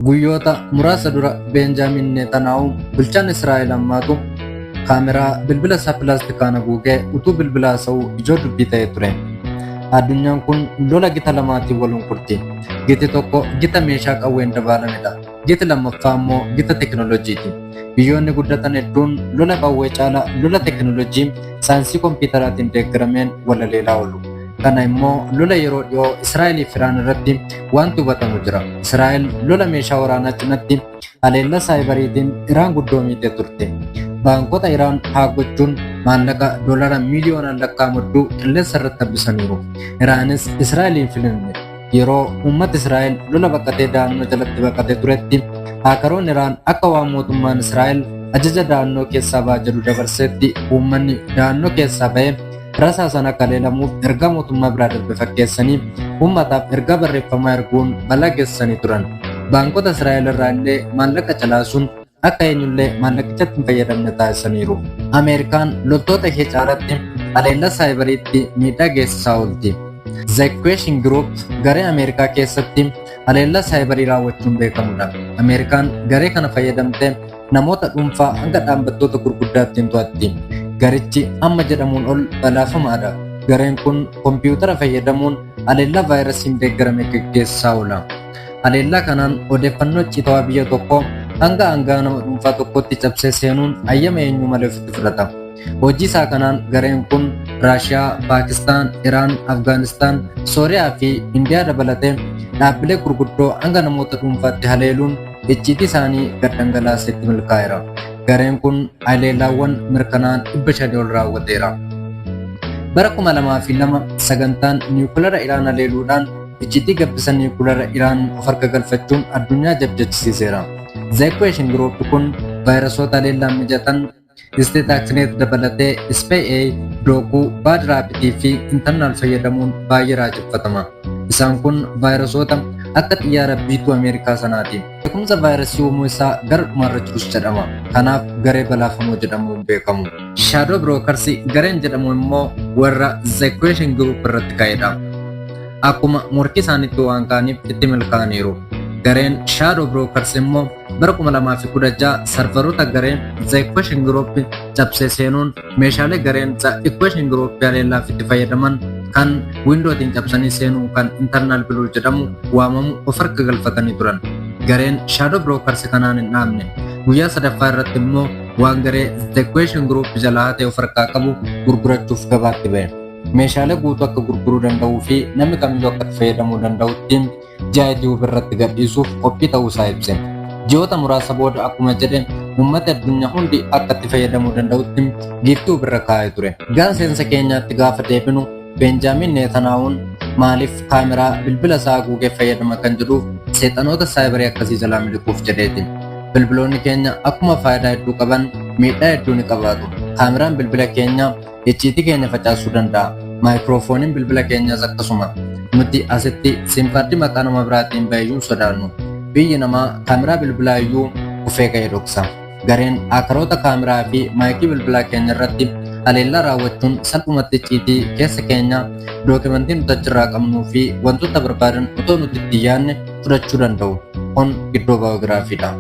Guyyoota muraasa dura Beenjaamin Neetanaa'u bulchaan Israa'el ammaatu kaameraa bilbila isaa pilaastikaan haguugee utuu bilbila haasa'uu ijoo dubbii ta'ee ture. Addunyaan kun lola gita lamaatiin wal hunkurti. Giti tokko gita meeshaa qawween dabaalamedha. Giti lammaffaa immoo gita teekinooloojiiti. Biyyoonni guddatan hedduun lola qawwee caala lola teekinooloojii saayinsii kompiitaraatiin deeggarameen wal haleelaa oolu. Kana immoo lola yeroo dhiyoo Israa'elii fi Iraan irratti wanti hubatamu jira. Israa'el lola meeshaa waraanaa cinatti haleellaa saayibariitiin Iraan guddoo miitee turte. Baankota Iraan hack gochuun maallaqa doolara miiliyoonaan lakkaa'amu hedduu qilleensa irratti hambisaniiru. Iraanis Israa'eliin filanne. Yeroo uummati Israa'el lola baqatee da'annoo jalatti baqatee turetti haakaroonni Iraan akka waan mootummaan Israa'el ajaja da'annoo keessaa ba'aa jedhu dabarsetti uummanni da'annoo keessaa ba'ee rasaasan akka haleelamuuf ergaa mootummaa biraa darbe fakkeessanii uummataaf ergaa barreeffamaa erguun balaa geessisanii turan. Baankota Israa'el irraa illee maallaqa calaasuun akka eenyullee maallaqichatti hin fayyadamne taasisaniiru. Ameerikaan loltoota ishee caalatti haleellaa saayibariitti miidhaa geessisaa oolti. The Equation Group garee Ameerikaa keessatti haleellaa saayibarii raawwachuun beekamudha. Ameerikaan garee kana fayyadamtee namoota dhuunfaa hanga dhaabbattoota gurguddaatti hin to'atti. Garichi amma jedhamuun ol balaafamaadha. Gareen kun kompiitara fayyadamuun haleellaa vaayirasiin deeggarame geggeessaa oola. Haleellaa kanaan odeeffannoo icciitawaa biyya tokkoo hanga hangaa nama dhuunfaa tokkotti cabsee seenuun hayyama eenyuu malee ofitti fudhata. Hojii isaa kanaan gareen kun Raashiyaa, Paakistaan, Iraan, Afgaanistaan, Sooriyaa fi Indiyaa dabalatee dhaabbilee gurguddoo hanga namoota dhuunfaatti haleeluun icciitii isaanii gad dhangalaasee itti milkaa'eera. Gareen kun haleellaawwan mirkanaa'an 500 ol raawwateera. Bara 2002 sagantaan niwukilara Iraan haleeluudhaan icciitii gabbisa niwukilara Iraan of harka galfachuun addunyaa jabjachisiiseera. The Equation Group kun vaayirasoota haleellaan mijatan StateAxnet dabalatee SpyEye, Duqu, Bad Rabbit fi Eternal fayyadamuun baay'ee raajeffatama. Isaan kun vaayirasoota akka xiyyaara B2 Ameerikaa sanaati. Beekumsa vaayirasii uumuu isaa gara dhumaarra jirus jedhama. Kanaaf garee balaafamoo jedhamuun beekamu. Shadow Brokers gareen jedhamu immoo warra The Equation Group irratti ka'edha. Akkuma morkii isaaniitti waan ka'aniif itti milkaa'aniiru. Gareen Shadow Brokers immoo bara 2016 sarvaroota gareen The Equation Group cabsee seenuun meeshaalee gareen The Equation Group haleellaaf itti fayyadaman kan Windowtiin cabsanii seenuun kan Eternal Blue jedhamu waamamu of harka galfatanii turan. Gareen Shadow Brokers kanaan hin dhaabne. Guyyaa sadaffaa irratti immoo waan garee The Equation Group jalaa hatee of harkaa qabu gurgurachuuf gabaatti ba'e. Meeshaalee guutuu akka gurguruu danda'uu fi namni kamiyyuu akka itti fayyadamuu danda'utti ji'a YouTube irratti gadhiisuuf qophii ta'uu isaa ibse. Ji'oota muraasa booda akkuma jedhe uummati addunyaa hundi akka itti fayyadamuu danda'utti YouTube irra kaa'ee ture. Gara seensa keenyaatti gaafa deebinu, Beenjaamin Neetanaa'uun maaliif kaameraa bilbila isaa haguugee fayyadama kan jedhuuf seexanoota saayibarii akkasii jalaa miliquuf jedheeti. Bilbiloonni keenya akkuma faayidaa hedduu qaban miidhaa hedduu ni qabaatu. Kaameraan bilbila keenyaa icciitii keenya facaasuu danda'a. Maayikiroofooniin bilbila keenyaas akkasuma. Nuti asitti siimkaardii maqaa nama biraatiin bahe iyyuu hin sodaannu. Biyyi namaa kaameraa bilbilaa iyyuu kufee ka'ee dhoksa. Gareen haakaroota kaameraa fi maayikii bilbilaa keenya irratti haleellaa raawwachuun salphumatti icciitii keessa keenya, dookimantii nuti achirraa qabnuu fi wantoota barbaadan otoo nuti itti yaadne fudhachuu danda'u. Kun giddoo baayogiraafiidha.